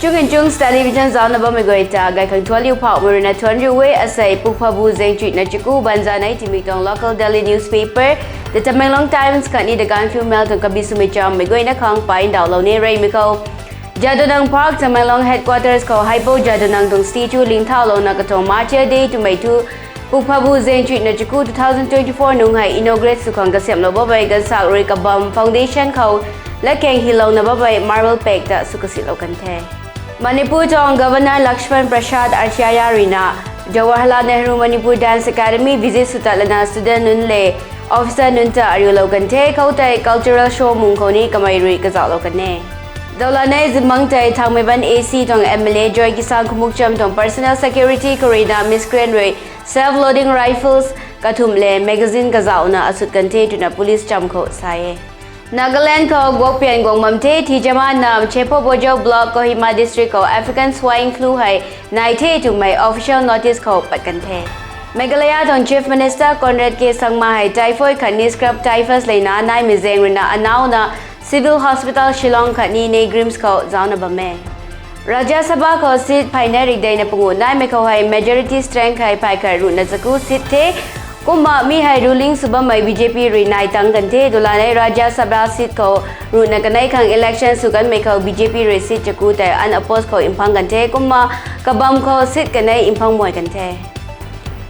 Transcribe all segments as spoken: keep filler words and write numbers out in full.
Chunginchungs Television zaucna bammei guay ta gaykhang thuanliu phauhmei ruina thuanc riu e. Asei Pukphabu Zengchuina Chaku banza nei timik tuang local daily newspaper, The Tamenglong Times khatni The Gaanphiu Mail tuang kabi swmei chammei guayna khang pay ndauhlou ni reymei khou, Jadonang Park, Tamenglong headquarters khou Haipou Jadonang tuang statue lingthaulouna katuang Martyr Day twmei thu Pukphabu Zengchuina Chaku two thousand twenty-four nung hei inaugurate sw khang kasiamhlou bammei ganvsaekc rui kabam foundation khou latkaeng hylouna bammei marble pek ta sw kasiamhlou kan the. Manipur tuang Governor Lakshman Prasad Arlekhaya ruina Jawaharlal Nehru Manipur Dance Academy visit sw tat lana student nunc le officer nunc ta ariulou kan the. Khoutei cultural show mung khou ni kamei rui kazauhlou kan e. Dawla nei zingbangc tei Thangmeiban A C tuang M L A Joy Kisang Kumukcham tuang personal security khou ruina miscreant rui self loading rifles kathumh le magazine kazauhna asut kan the twna police cham khou sa e. Nagaland khou guakpian guang bam the. Thijaman nam Chephobojao Block, Kohima District khou African Swine Flu hei nai the twmei official notice khou pat kan the. Meghalaya tuang Chief Minister Conrad K Sangma hei typhoid khatni scrub typhus leina naimei zaeng ruina anauna Civil Hospital Shillong khatni NEIGRIHMS khou zaucna bam e. Rajya Sabha khou seat phay nei rikdeina panguh naimei khou hei majority strength hei phay khat ruhna chaku seat the. Kumna mi hei ruling sw bammei B J P rui nai tang kan the. Dawla nei Rajya Sabha seat khou ruhna kanei khang election sw kanmei khou B J P rui seat chaku tei unopposed khou mphang kan the. Kumna kabam khou seat kanei mphang muai kan the.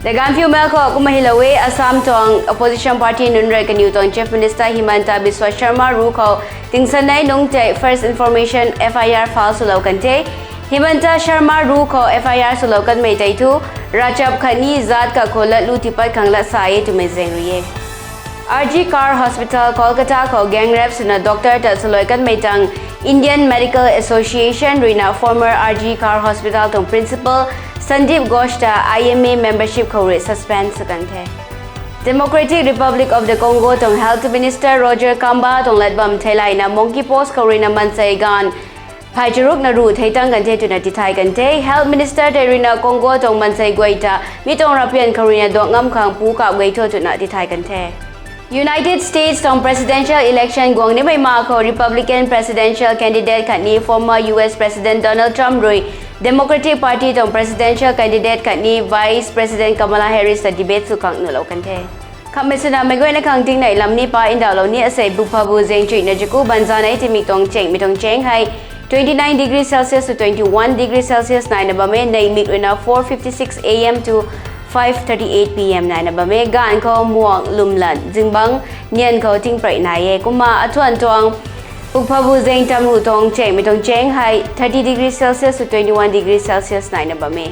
The Gaanphiu Mail khou kumna hylou e. Assam tuang opposition party nunc rui kaniw tuang Chief Minister Himanta Biswa Sarma ru khou tingsanei nungc tei first information F I R file swlou kan the. Himanta Sarma ru khou F I R swlou kanmei tei thu ravchap khatni zaat kak khou latlu tiipat khang lat sa e twmei zaeng rui e. R G Kar Hospital, Kolkata khou gang rape swna doctor ta swluai kanmei tang Indian Medical Association ruina former R G Kar Hospital tuang principal Sandeep Ghosh ta I M A membership khou rui suspend sw kan the. Democratic Republic of the Congo tuang Health Minister Roger Kamba tuang lat bam theilayna monkeypox khou ruina mansei gaanv phay charukna ruh thei tang kan the twna tithay kan the. Health Minister tei ruina Congo tuang mansei guay ta mi tuang rapian khou ruina duak ngam khang pu kap guay tho twna tithay kan the. United States tuang presidential election guang nimei ma khou Republican presidential candidate khatni former U S President Donald Trump rui Democratic Party tuang presidential candidate khatni Vice President Kamala Harris ta debate sw khang nuhlou kan the. Khamhmei swna meic guayna khang tingnei lam ni pa ndauhlou ni. Asei Pukphabu Zengchuina Chaku banza nei timik tuang chengmei tuang cheng hei twenty nine degree Celsius to twenty one degree Celsius naina bam e. Neihmik ruina four fifty six A M to five thirty eight P M naina bam e. Gaanv khou muang lwmlan zingbangc nian khou tingprei nai e. Kumna athuan tuang Pukphabu Zeng tam hu tuang chengmei tuang cheng hei thirty degree Celsius to twenty one degree Celsius naina bam e.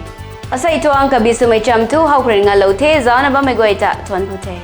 Asei tuang kabi swmei cham thu howkhrui ngalou the. Zaucna bammei guay ta thuanc ku the.